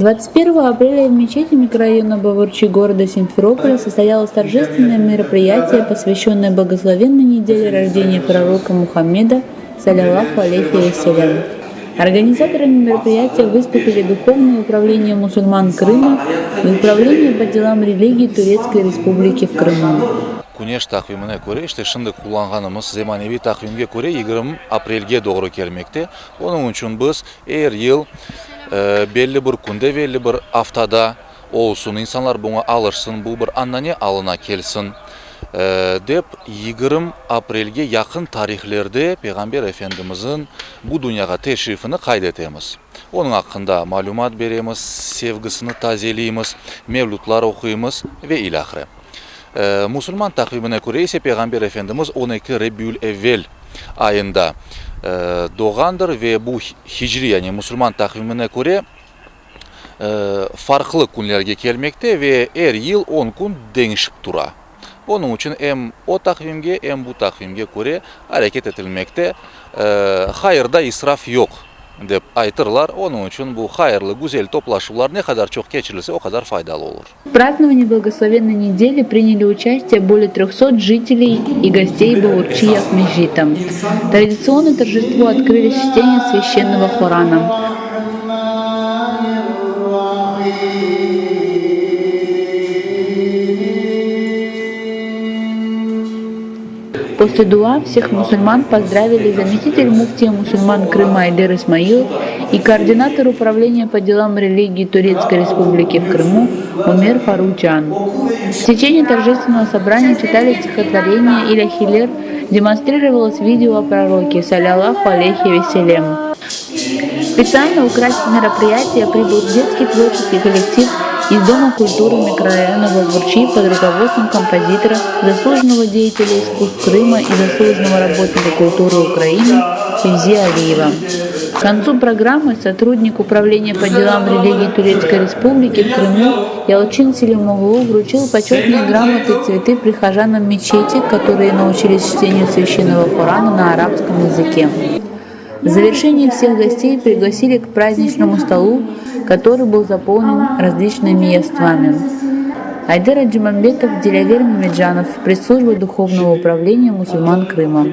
21 апреля в мечети микрорайона Бавурчи города Симферополя состоялось торжественное мероприятие, посвященное благословенной неделе рождения пророка Мухаммеда, салляллаху алейхи ва селлям. Организаторами мероприятия выступили Духовное управление мусульман Крыма и Управление по делам религий Турецкой Республики в Крыму. Küneş taqvimine köre, işte şimdi qullanğanımız zemaneviy taqvimge köre 20 aprelge doğru kelmekte. Onıñ içün biz er yıl belli bir künde, belli bir aftada olsun, insanlar buña alışsın, bu bir anane alına kelsin dep, 20 aprelge yaqın tarihlerde Peyğamber Efendimizniñ bu dünyağa teşrifini qayd etemiz. Onıñ aqqında malümat beremiz, sevgisini tazeleymiz, mevlütlar oquymız ve ilâhre. Musulman taqvimine köre ise Peyğamber Efendimiz on eki Rebiül-evvel ayında doğğandır ve bu hicri, yani musulman taqvimine köre farqlı künlerge kelmekte ve er yıl on kün deñişip tura. Onıñ içün em o taqvimge, em bu taqvimge köre areket etilmekte. Hayırda israf yoq, dep aytırlar. Onıñ içün bu hayırlı, güzel toplaşuvlar ne qadar çoq keçirilse, o qadar faydalı olur. В праздновании благословенной недели приняли участие более 300 жителей и гостей Бавурчи и Акмесджита. Традиционное торжество открыли с чтением священного Корана. После дуа всех мусульман поздравили заместитель муфтия мусульман Крыма Айдер Исмаилов и координатор управления по делам религии Турецкой Республики в Крыму Умер Фарукджан. В течение торжественного собрания читали стихотворения ilâhiler, демонстрировалось видео о пророке, салляллаху алейхи ва селлям. Специально украсить мероприятие прибыл детский творческий коллектив из Дома культуры микрорайона Бавурчи под руководством композитора, заслуженного деятеля искусств Крыма и заслуженного работника культуры Украины Февзи Алиева. К концу программы сотрудник Управления по делам религии Турецкой Республики в Крыму Ялчин Селимоглу вручил почетные грамоты и цветы прихожанам мечети, которые научились чтению священного Корана на арабском языке. В завершении всех гостей пригласили к праздничному столу, который был заполнен различными яствами. Айдер Аджимамбетов, Дилявер Мемеджанов, пресс-служба Духовного управления мусульман Крыма.